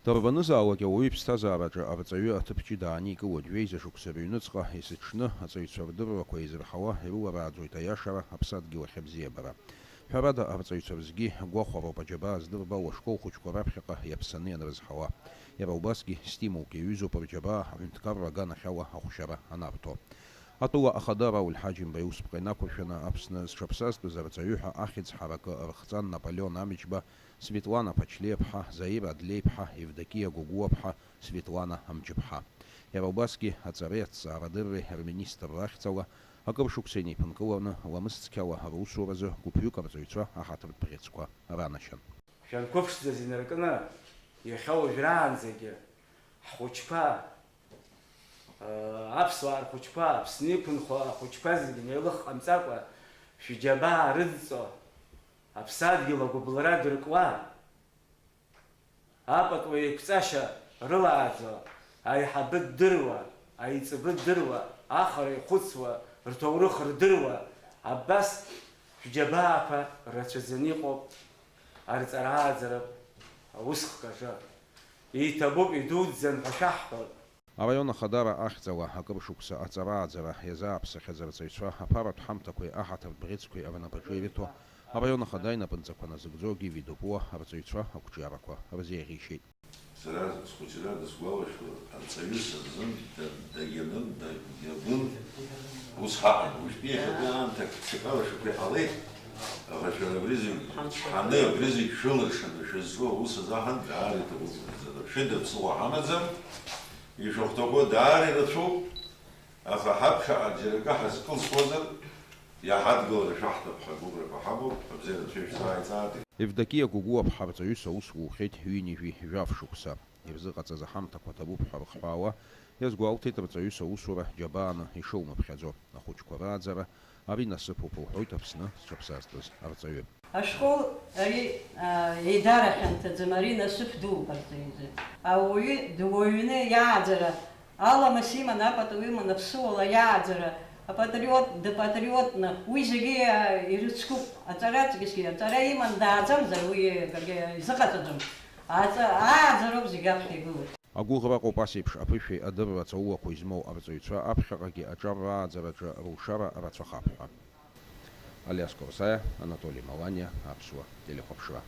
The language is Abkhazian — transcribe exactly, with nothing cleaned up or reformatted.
Дарбанызаалак ауаҩы иԥсҭазаараҿы арҵаҩы аҭыԥ ҷыда ааникылоит, жәеиза шықәса рыҩныҵҟа есыҽны аҵаҩцәа рдыррақәа еизырҳауа ирыларааӡоит аиашара, аԥсадгьыл ахь абзиабара. Ҳәарада, арҵаҩцәа рзгьы гәахәароуп аџьабаа здырбало ашкол хәыҷқәа раԥхьаҟа иаԥсаны ианрызҳауа. Иара убасгьы стимулк иаҩызоуп рџьабаа аҳәынҭқарра аганахьала ахәшьара анарҭо. Атәыла ахада Рауль Ҳаџьымба иусԥҟа инақәыршәаны Аԥсны зҽаԥсазтәыз арҵаҩы ҳәа ахьӡ ҳаракы рыхҵан Наполеон Амҷба, Светлана Ԥачлеиԥҳа, Заира Адлеиԥҳа, Евдокиа Гәыгәуаԥҳа, Светлана Амҷыԥҳа. Иара убасгьы аҵареи аҭҵаарадырреи рминистрра ахьӡала акыр шықәса инеиԥынкыланы, ламыс цқьала русуразы гәыԥҩык арҵаҩцәа аҳаҭыртә бӷьыцқәа ранашьан. Шәанқәыԥшӡаз инаркны, иахьа уажәраанӡагьы ҳхәыҷқәа, аԥсуаа рхәыҷқәа, Аԥсны иқәынхо ахәыҷқәа зегьы неилых ҟамҵакәа, шәџьабаа рыдҵо, аԥсадгьыл агәыбылра дыркуа, апатуеиқәҵашьа рылааӡо, аиҳабы ддыруа, аиҵбы ддыруа, ахара ихәыцуа, рҭоурых рдыруа, абас шәџьабаақәа рацәаӡаны иҟоуп арҵарааӡаратә аусхк аҿы. Иҭабуп, идуӡӡан ҳәа шәаҳҳәоит. Араион ахадара ахьӡала акыр шықәса аҵарааӡара иазааԥсахьаз арҵаҩцәа аԥаратә ҳамҭақәеи аҳаҭыртә бӷьыцқәеи рнапаҿы ирыҭо араион ахада инапынҵақәа назыгӡо Гиви Дупуа арҵаҩцәа ақәҿиарақәа рзеиӷьеишьеит. Сара схәыҷра дысгәалашәо, арҵаҩы сырзын да-, дагьанын, дагьабын, ус ҳаҟан. Уажәтәи иахьатәи аамҭа ԥшьаҟала шәақәа иҟалеит, аха шәара абри зегь шәҳаны, абри зегь шәылыршаны шәызҿу аус азы аҳан даара иҭабуп. Шәыда ԥсыхәа ҳамаӡам, ишәыхәҭақәа даара ирацәоуп, аха ҳаԥхьаҟа џьара акы ҳазкылсуазар, иаҳадгылара шәаҳҭап ҳәа агәыӷрақәа ҳамоуп, абзиарацәа шәзааиҵааит. Евдокиа Гәыгәуаԥҳа арҵаҩыс аус лухьеит ҩынҩажәи жәаф шықәса. Ирзыҟаҵаз аҳамҭақәа ҭабуп ҳәа рхҳәаауа, иазгәалҭеит рҵаҩыс аусура џьабааны ишылмыԥхьаӡо. Ахәыҷқәа рааӡара ари насыԥуп, лҳәоит Аԥсны зҽаԥсазтәыз арҵаҩы. Ашкол ари, а, еидара хьанҭаӡам, ари насыԥ дууп арҵаҩы изы. Ауаҩы дуаҩны иааӡара аламыс иман, апату иман, аԥсыуала иааӡара, апатриот, дпатриотны, уи зегьы, а, ирыцкуп. Аҵара аҵкысгьы, аҵара иман дааӡамзар, уи акгьы изыҟаҵаӡом. Аҵа-, ааӡароуп зегь аԥхьа игылоу. Агәыӷра ыҟоуп ас еиԥш аԥышәеи адырра ҵаулақәеи змоу арҵаҩцәа аԥхьаҟагьы аҿар рааӡараҿы рылшара рацәахап ҳәа. Алиас Корсаиа, Анатоли Маланиа, Аԥсуа телехәаԥшра.